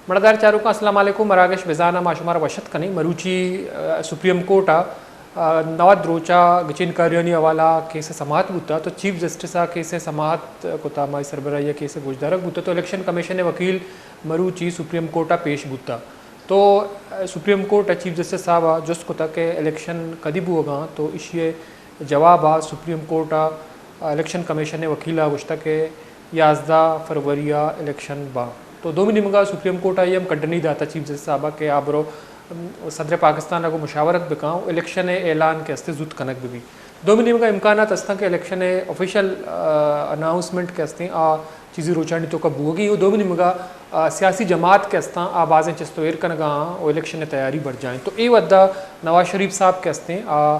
مڑدار چاروکاں، السلام علیکم۔ مراگش بزان ءَ ما شمارا وش اتک کنیں۔ مروچی، ءَ، سپریم کورٹ ءَ، ءَ، نود روچ ءَ گچین کاریانی حوالہ ءَ کیس ءِ سماعت بوتگ، تو چیف جسٹس ءَ کیس ءِ سماعت کتگ، مائی سربراہی ءَ کیس ءِ گوشدارگ بوتگ، تو الیکشن کمیشن ءِ وکیل مروچی سپریم کورٹ ءَ پیش بوتگ۔ تو، ءَ، سپریم کورٹ ءَ چیف جسٹس صاحب ءَ جست کتگ کہ الیکشن کدی بوگ ءَ اَنت، تو ایشی ءِ جواب ءَ سپریم کورٹ ءَ الیکشن کمیشن ءِ وکیل ءَ گوشتگ کہ یازدہ فروری ءَ الیکشن باں۔ تو دومی نیمگ ءَ سپریم کورٹ ءَ آئی ءَ ہم کڈنی داتگ چیف جسٹس صاحب ءَ کہ آ برو، ام، صدر پاکستان ءَ گوں مشاورت بکن ءُ الیکشن ءِ اعلان کہ است زوت کنگ بہ بیت۔ دومی نیمگ ءَ امکانات ہستاں کہ الیکشن ءِ آفیشل، ءَ، اناؤنسمنٹ کہ استیں آ چیزی روچانی توکا بوگی ءُ دومی نیمگ ءَ، ءَ، سیاسی جماعت کہ استاں آ بازیں چست ءُ ایر کنگ ءَ آں ءُ الیکشن ءِ تیاری برجاہ ایں۔ تو اے وھد ءَ نواز شریف صاحب کہ استیں آ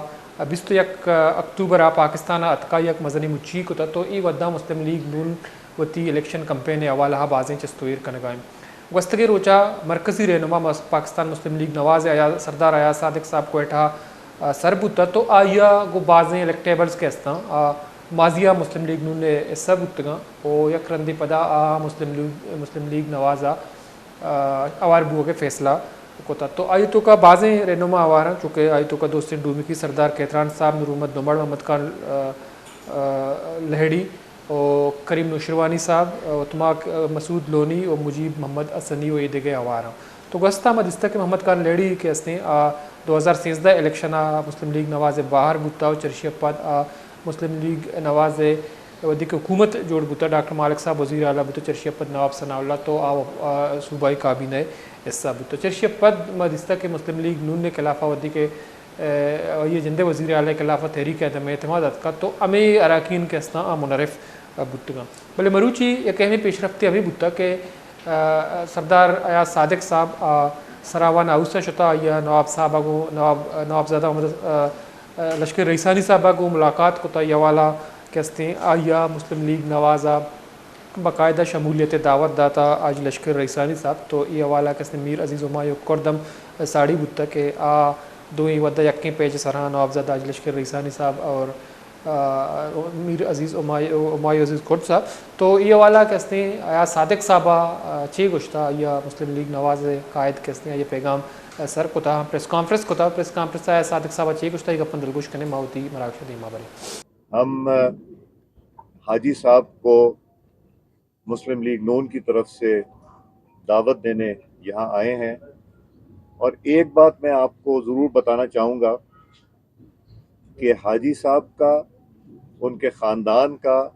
بیست ءُ یک اکتوبر ءَ پاکستان ءَ اتکا یک مزنیں مچی کتگ، تو اے وھد ءَ مسلم لیگ نون وتی الیکشن کمپین ءِ حوالہ ءَ بازیں چست ءُ ایر کنگ ءَ اِنت۔ گوستگیں روچ ءَ مرکزی رہنما مس-، پاکستان مسلم لیگ نواز ءِ آیا-، سردار ایاز صادق صاحب کوئٹہ ءَ سر بوتگ، تو آئی ءَ گوں بازیں الیکٹیبلز کہ استاں، آ، ماضی ءَ مسلم لیگ نون ءِ حصہ بوتگاں ءُ یک رندے پدا آ مسلم لیگ، مسلم لیگ نواز ءَ، آ، ہوار بوگ ءِ فیصلہ کتگ۔ تو آئی توکا بازیں رہنما ہوار اَنت، چونکہ آئی توکا دوستین ڈومیکی، سردار کہتران صاحب، نور محمد نمڑ، محمد خان، آ، آ، لہڑی ءُ کریم نوشیروانی صاحب، آ، اتما، آ، مسعود لونی ءُ مجیب محمد حسنی ءُ اے دگہ ہوار اَنت۔ تو گوست ءَ ما دیستگ کہ محمد خان لہڑی کہ استیں آ دو ہزار سیزدہ الیکشن ءَ مسلم لیگ نواز ءِ باہر بوتگ ءُ چرشی ءَ پد آ مسلم لیگ نواز ءِ وھدے کہ حکومت جوڑ بوتگ، ڈاکٹر مالک صاحب وزیر اعلیٰ بوتگ، چرشی ءَ پد نواب ثناء اللہ تو آ، آ، صوبائی کابینہ ءِ حصہ بوتگ۔ چرشی ءَ پد ما دیستگ کہ مسلم لیگ نون ءِ خلاف ءَ وھدے کہ، آ، آئی ءِ جند ءِ وزیر اعلیٰ ءِ خلاف ءَ تحریک عدم اعتماد اتکگ تو ہمے اراکین کہ استاں آ منحرف بوتگاں۔ بلے مروچی یک اہمیں پیشرفتے ہمے بوتگ کہ، آ، سردار ایاز صادق صاحب، آ، سراوان ہاؤس ءَ شتگ، آئی ءَ نواب صاحب ءَ گوں، نواب، نوابزادہ محمد، آ، آ، لشکر رئیسانی صاحب ءَ گوں ملاقات کتگ، اے حوالہ کہ استیں آئی ءَ مسلم لیگ نواز ءَ باقاعدہ شمولیت ءِ دعوت داتگ حاجی لشکر رئیسانی صاحب۔ تو اے حوالہ کہ استیں میر عزیز ہمایوں کرد ہم ساڑی بوتگ کہ آ دوئیں وھد ءَ یکیں پیج ءِ سرا نوابزادہ حاجی لشکر رئیسانی صاحب اور آ، میر عزیز ہمایوں، ہمایوں عزیز کرد صاحب۔ تو اے حوالہ کہ استیں ایاز صادق صاحب ءَ، آ، چے گوشتگ، آئی ءَ مسلم لیگ نواز ءِ قائد کہ استیں آئی ءَ پیغام، آ، سر کتگ، پریس کانفرنس کتگ، پریس کانفرنس ءَ ایاز صادق صاحب ءَ چے گوشتگ، اے گپاں دلگوش کنیں، ما وتی مراگش ءَ دیما بریں۔ ہم، آ، حاجی صاحب کو مسلم لیگ نون کی طرف سے دعوت دینے یہاں آئے ہیں۔ اور ایک بات میں آپ کو ضرور بتانا چاہوں گا کہ حاجی صاحب کا، ان کے خاندان کا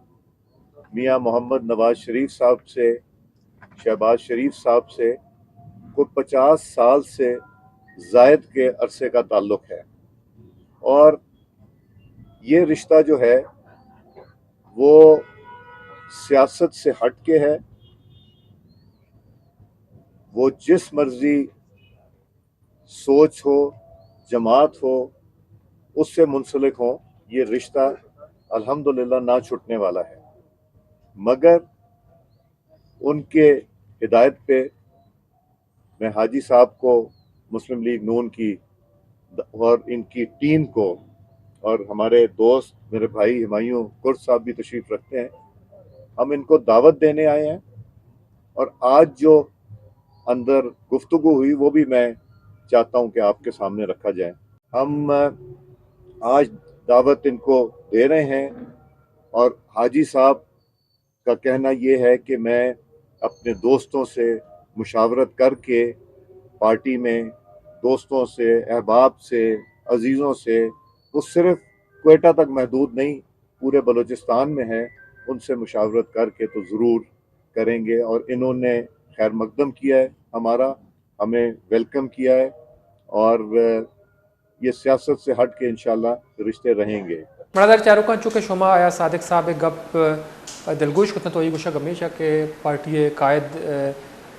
میاں محمد نواز شریف صاحب سے، شہباز شریف صاحب سے کوئی پچاس سال سے زائد کے عرصے کا تعلق ہے۔ اور یہ رشتہ جو ہے، وہ سیاست سے ہٹ کے ہے۔ وہ جس مرضی سوچ ہو، جماعت ہو، اس سے منسلک ہوں، یہ رشتہ الحمدللہ نہ چھٹنے والا ہے۔ مگر ان کے ہدایت پہ میں حاجی صاحب کو، مسلم لیگ نون کی اور ان کی ٹیم کو، اور ہمارے دوست، میرے بھائی ہمایوں کرد صاحب بھی تشریف رکھتے ہیں، ہم ان کو دعوت دینے آئے ہیں۔ اور آج جو اندر گفتگو ہوئی، وہ بھی میں چاہتا ہوں کہ آپ کے سامنے رکھا جائے۔ ہم آج دعوت ان کو دے رہے ہیں اور حاجی صاحب کا کہنا یہ ہے کہ میں اپنے دوستوں سے مشاورت کر کے، پارٹی میں دوستوں سے، احباب سے، عزیزوں سے، وہ صرف کوئٹہ تک محدود نہیں، پورے بلوچستان میں ہیں، ان سے مشاورت کر کے تو ضرور کریں گے۔ اور انہوں نے خیر مقدم کیا ہے ہمارا، ہمیں ویلکم کیا ہے، اور یہ سیاست سے ہٹ کے انشاءاللہ رشتے رہیں گے۔ مڑادار چاروکاں، چونکہ شما ایاز صادق صاحب ءِ گپ، ءَ، دلگوش کتنت، تو اے گوشگ ہمیش اَت کہ پارٹی ءِ قائد، ءَ،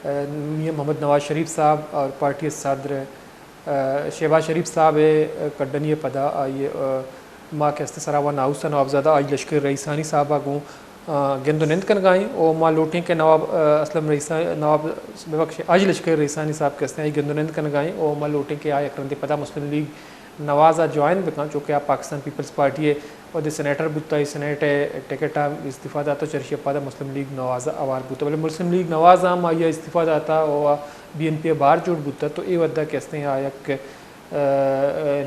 ءَ، میاں محمد نواز شریف صاحب اور پارٹی ءِ صدر، ءَ، شہباز شریف صاحب ءِ کڈنی ءَ پدا آئی ءَ، ءَ، ما کہ است سراوان ہاؤس ءَ نوابزادہ حاجی لشکر رئیسانی صاحب ءَ گوں آ، گند ءُ نند کنگ ءَ ایں ءُ ما لوٹیں کہ نواب، آ، اسلم رئیسا-، نواب، ببخش، حاجی لشکر رئیسانی صاحب کہ است ایں، آئی گند ءُ نند کنگ ءَ ایں ءُ ما لوٹیں کہ آ یک رندے پدا مسلم لیگ نواز ءَ جوائن بکن، چونکہ آ پاکستان پیپلز پارٹی ءِ وھدے سینیٹر بوتا، اے سینیٹ ءِ ٹکٹ ءَ استعفیٰ داتا، چرشی ءَ پد ءَ مسلم لیگ نواز ءَ ہوار بوتا، بلے مسلم لیگ نواز ءَ ہم آئی ءَ استعفیٰ داتا و بی این پی ءَ بہر جوڑ بوتا، تو اے وھد ءَ کہ استیں آ یک، ءَ،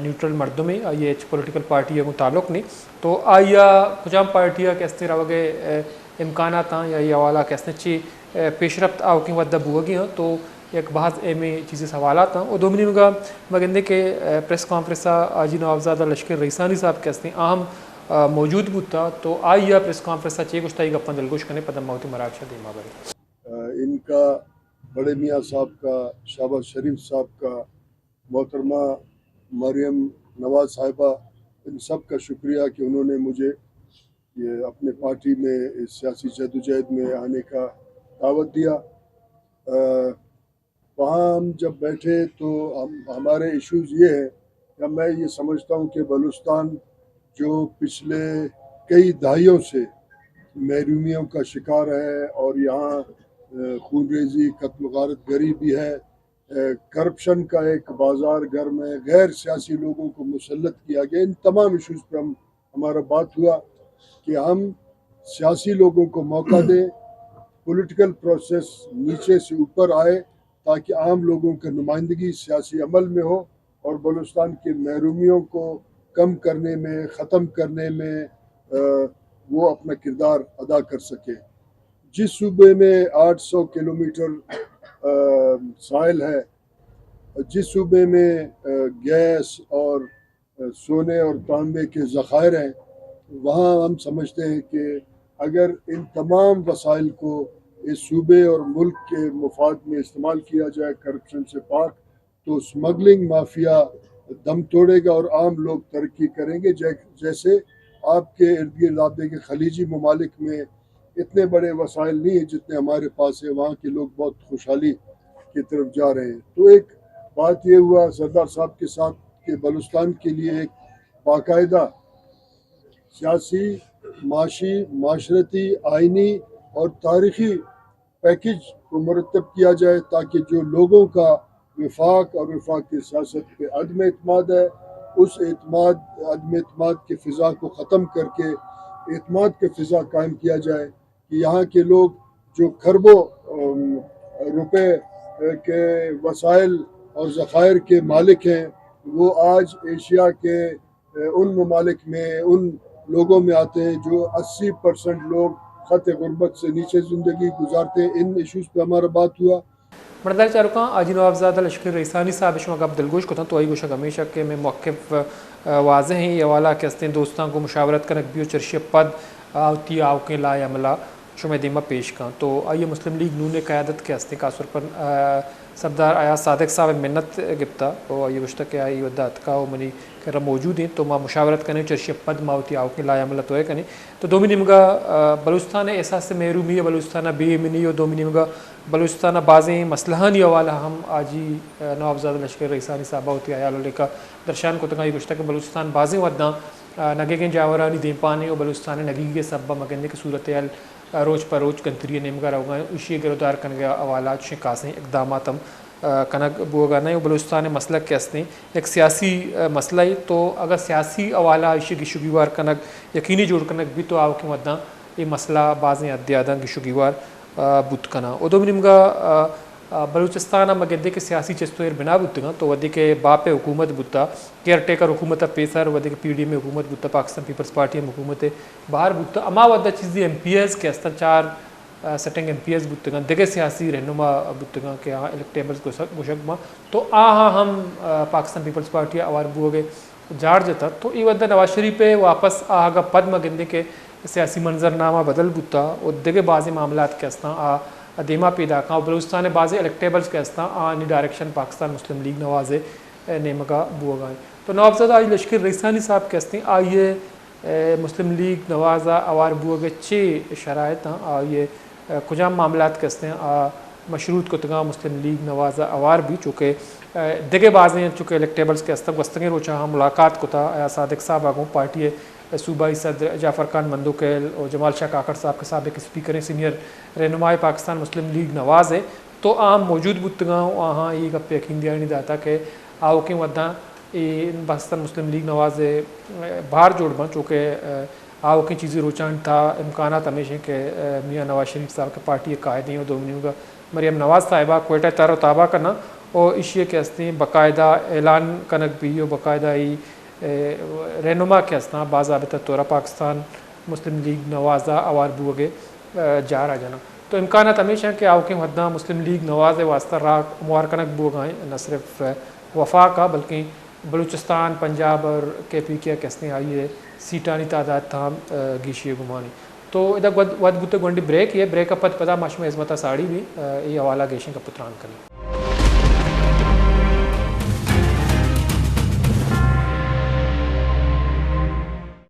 نیوٹرل مردمے، آئی ءَ ہچ پولیٹیکل پارٹی ءَ گوں تعلق نہیں، تو آئی ءَ کجام پارٹی ءَ کہ استیں روگ ءِ، ءَ، امکانات آں یا اے حوالہ کہ استیں چی، ءَ، پیش رفت آؤکیں وھد ءَ بوگی آں، تو یک بہت اہمیں چیزے سوالات آں۔ و دومی نیمگا ما گندیں کہ، ءَ، پریس کانفرنس ءَ حاجی نوابزادہ لشکر رئیسانی صاحب کہ استیں، آ ہم، ءَ، موجود بوتا، تو آئی ءَ پریس کانفرنس ءَ چے گوشتا، اے گپاں دلگوش کنیں، پدا ما وتی مراگش ءَ دیما بریں۔ ان کا، بڑے میاں صاحب کا، شہباز شریف صاحب کا، محترمہ مریم نواز صاحبہ، ان سب کا شکریہ کہ انہوں نے مجھے یہ اپنے پارٹی میں اس سیاسی جدوجہد میں آنے کا دعوت دیا۔ ا، وہاں ہم جب بیٹھے تو ہم، ہمارے ایشوز یہ ہیں کہ میں یہ سمجھتا ہوں کہ بلوچستان جو پچھلے کئی دہائیوں سے محرومیوں کا شکار ہے اور یہاں، ا، خون ریزی، قتل و غارت گری بھی ہے، ا، کرپشن کا ایک بازار گرم ہے، غیر سیاسی لوگوں کو مسلط کیا گیا، ان تمام ایشوز پر ہم ہمارا بات ہوا کہ ہم سیاسی لوگوں کو موقع دیں، پولیٹیکل پروسیس نیچے سے اوپر آئے تاکہ عام لوگوں کی نمائندگی سیاسی عمل میں ہو اور بلوچستان کی محرومیوں کو کم کرنے میں، ختم کرنے میں، آ، وہ اپنا کردار ادا کر سکیں۔ جس صوبے میں آٹھ سو کلومیٹر، آ، ساحل ہے، جس صوبے میں، آ، گیس اور سونے اور تانبے کے ذخائر ہیں، وہاں ہم سمجھتے ہیں کہ اگر ان تمام وسائل کو اس صوبے اور ملک کے مفاد میں استعمال کیا جائے، کرپشن سے پاک، تو اسمگلنگ مافیا دم توڑے گا اور عام لوگ ترقی کریں گے۔ جے-، جیسے آپ کے ارد گرد، آپ دیکھیں، خلیجی ممالک میں اتنے بڑے وسائل نہیں ہیں جتنے ہمارے پاس ہیں، وہاں کے لوگ بہت خوشحالی کی طرف جا رہے ہیں۔ تو ایک بات یہ ہوا سردار صاحب کے ساتھ کہ بلوچستان کے لیے ایک باقاعدہ سیاسی، معاشی، معاشرتی، آئینی اور تاریخی پیکج کو مرتب کیا جائے تاکہ جو لوگوں کا وفاق اور وفاق کی سیاست پہ عدم اعتماد ہے، اس اعتماد، عدم اعتماد کی فضا کو ختم کر کے اعتماد کی فضا قائم کیا جائے کہ یہاں کے لوگ جو کھربوں، ام، روپے کے وسائل اور ذخائر کے مالک ہیں، وہ آج ایشیا کے، اے، ان ممالک میں، ان لوگوں میں آتے ہیں جو اسی پرسنٹ لوگ خط غربت سے نیچے زندگی گزارتے ہیں۔ ان ایشوز پہ ہمارا بات ہوا۔ مردار چاروکاں، حاجی نوابزادہ لشکر رئیسانی صاحب شما گپ دلگوش کتاں، تو آئی گوشگ ہمیشہ کہ میں موقف، ء، واضح ہیں، یہ حوالہ کہ استیں دوستاں کو مشاورت کنگ بیو چرشی پد آوتی آوکیں لائے عملہ شمئے دیما پیش کن۔ تو آئی ء مسلم لیگ نون ء قیادت کہ ہستیں، خاص طور پر، آ، سردار ایاز صادق صاحب ء منت گپتا و آئی ء گوشتا کہ آئی وھد ء اتکا و منی کرا موجود انت، تو ما مشاورت کنیں، چرشی ء پد ما وتی آؤکیں لائحہ عمل ء توئے کنیں۔ تو دومی نیمگا، آ، بلوچستان ء احساس محرومی ء، بلوچستان ء بے ایمنی و دومی نیمگا بلوچستان ء بازیں مسئلہانی حوالہ ہم حاجی، آ، نوابزادہ لشکر رئیسانی صاحب ء وتی حیال و لیکہ درشان کتگ ء آئی گوشتا کہ بلوچستان بازیں وھداں، آ، نگیگیں جاورانی دیمپان ء و بلوچستان ء نگیگی ء سبب ء ما گندیں کہ صورتحال روچ پہ روچ گنتری ء نیمگ ء روگ ء انت، ایشی ء گرودار کنگ ء حوالہ چشیں خاصیں اقدامات ہم، آ، کنگ بوگ ء نہ انت و بلوچستان ء مسئلہ کہ ہستیں یک سیاسی، آ، مسئلہ ء، تو اگاں سیاسی حوالہ ء ایشی ء گیش و گیوار کنگ یقینی جوڑ کنگ بیت تو آوکیں وھداں اے مسئلہ بازیں حد ء حداں گیش و گیوار، آ، بوت کناں۔ و دومی نیمگ ء، آ، آ، بلوچستان ء ما گندیں کہ سیاسی چست و ایر بنا بوتگ انت، تو وھدے کہ باپ ء حکومت بوتا، کیئر ٹیکر حکومت ء پیسر وھدے کہ پی ڈی ایم ء حکومت بوتا، پاکستان پیپلز پارٹی ہم حکومت ء بہر بوتا، ہما وھد ء چیزے ایم پی ایز کہ استاں چار، آ، سٹنگ ایم پی ایز بوتگاں، دگہ سیاسی رہنما بوتگاں کہ آ الیکٹیبلز گوشگ، گوشگ باں، تو آہاں ہم، آ، پاکستان پیپلز پارٹی ء ہوار بوگ ء جاڑ جتگ۔ تو اے وھد ء نواز شریف ء واپس آہگ ء پد ما گندیں کہ سیاسی منظرنامہ بدل بوتا و دگہ بازیں معاملات کہ استاں آ دیما پیداک آں و بلوچستان ء بازیں الیکٹیبلز کہ استاں آہانی ڈائریکشن پاکستان مسلم لیگ نواز ء نیمگ ء بوگ ء انت۔ تو نوابزادہ حاجی لشکر رئیسانی صاحب کہ استیں، آئی ء، اے، مسلم لیگ نواز ء ہوار بوگ ء چے شرائط آں؟ آئی ء، اے، کجام معاملات کہ استیں آ مشروط کتگاں مسلم لیگ نواز ء ہوار بی؟ چونکہ، اے، دگہ بازیں چونکہ الیکٹیبلز کہ استاں گوستگیں روچاں ہم ملاقات کتا، اے، صادق صاحب ء گوں پارٹی ء صوبائی صدر جعفر خان مندوکیل و جمال شاہ کاکڑ صاحب کہ سابق اسپیکریں سینئر رہنمائے پاکستان مسلم لیگ نواز ء، تو آ ہم موجود بوتگاں و آہاں اے گپ ء یقین دیانی داتا کہ آوکیں وھداں اے بستن مسلم لیگ نواز ءِ بھار جوڑ بنت، چونکہ آؤکیں چیزی روچانی تہا امکانات ہمیش انت کہ میاں نواز شریف صاحب کہ پارٹی ءِ قائد ایں و دومی نیمگ ءَ مریم نواز صاحبہ کوئٹہ ءَ تر و تابا کناں و ایشی ءَ کہ ہستیں باقاعدہ اعلان کنگ بی و باقاعدہ ای رہنما کہ ہستاں باضابطہ طور ءَ پاکستان مسلم لیگ نواز ءَ ہوار بوگ ءِ جار ءَ جناں۔ تو امکانات ہمیش انت کہ آؤکیں وھداں مسلم لیگ نواز ءِ واستہ راہ ہموار کنگ بوگ ءَ انت، نہ صرف وفاق ءَ بلکیں بلوچستان، پنجاب اور کے پی کے کہ ہستیں آئی ءِ سیٹانی تعداد تہا ہم گیشی ءِ گمان انت۔ تو ادا وھد، وھد بوتگ گونڈی بریک ءِ، بریک ءَ پد پدا ما شمئے ہزمت ءَ ساڑی بیں اے حوالہ ءَ گیشیں گپ و تران کنیں۔